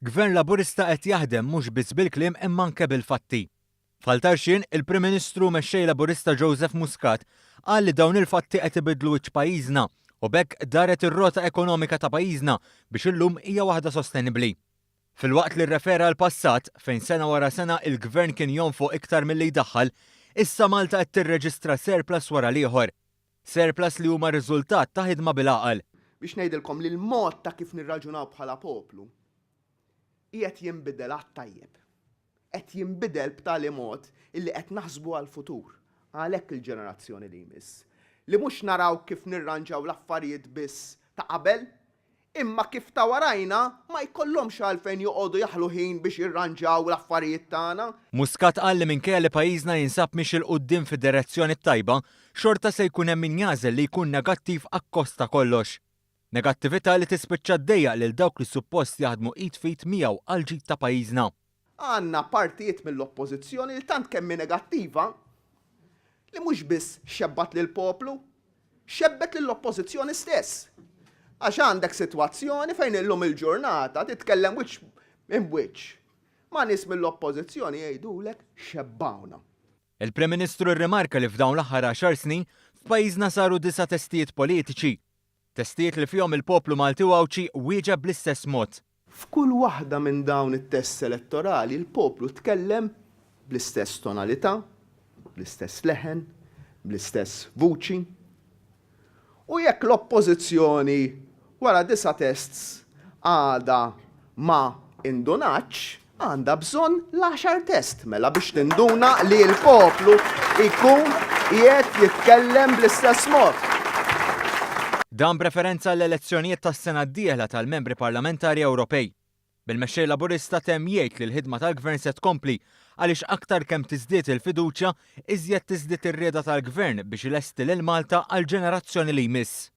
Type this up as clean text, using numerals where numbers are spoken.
Gvern Laburista qed jaħdem mhux biss bil-kliem imma anke bil-fatti. F'Ħal Tarxien, il-Prim Ministru u Mexxej Laburista Joseph Muscat qal li dawn il-fatti qed ibiddlu wiċċ pajjiżna u b'hekk daret ir-rota ekonomika ta' pajjiżna biex illum hija waħda sostenibbli. Filwaqt li rrefera għall-passat, fejn sena wara sena il-Gvern kien jonfoq iktar milli jdaħħal, issa Malta qed tirreġistra surplus wara l-ieħor. Surplus li huma riżultat ta' ħidma bil-għaqal. Biex ngħidilkom li l-mod ta' kif nirraġunaw bħala poplu qiegħed jinbidel għat-tajjeb. Qed jinbidel b'tali mod illi qed naħsbu għall-futur, għalhekk il-ġenerazzjoni li jmiss. Li mhux naraw kif nirranġaw l-affarijiet biss ta' qabel, imma kif ta' warajna ma jkollhomx għalfejn joqogħdu jaħlu ħin biex jirranġaw l-affarijiet tagħna. Muscat qal li minkejja li pajjiżna jinsab miexi 'l quddiem fid-direzzjoni t-tajba, xorta se jkun hemm min jagħżel li jkun negattiv akkost ta' kollox. Negattività li tispiċċa ddejjaq lil dawk li suppost jaħdmu id f'id miegħu għall-ġid ta' pajjiżna. Għandna partijiet mill-Oppożizzjoni li tant kemm hi negattiva li mhux biss xebbat lill-poplu, xebbet lill-Oppożizzjoni stess. Għax għandek sitwazzjoni fejn illum il-ġurnata titkellem wiċċ imb'wiċċ ma' nies mill-Oppożizzjoni jgħidulek xebbgħuna. Il-Prim Ministru rrimarka li f'dawn l-aħħar għaxar snin, f'pajjiżna saru disa' testijiet politiċi. Testijiet li fihom il-poplu Malti u Għawdxi wieġeb bl-istess mod. F'kull waħda minn dawn it-tests elettorali l-poplu tkellem bl-istess tonalità, bl-istess leħen, bl-istess vuċi. U jekk l-Oppożizzjoni wara disa' tests għadha ma indunatx, għandha bżonn l-għaxar test mela biex tinduna li l-poplu jkun qiegħed jitkellem bl-istess mod. Dan b'referenza għall-elezzjonijiet tas-sena d-dieħla tal-Membri Parlamentari Ewropej. Bil-Mexxej Laburista temm jgħid li l-ħidma tal-Gvern se tkompli għaliex aktar kemm tiżdied il-fiduċja, iżjed tiżdied ir-rieda tal-Gvern biex ilesti lil Malta għall-ġenerazzjoni li jmiss.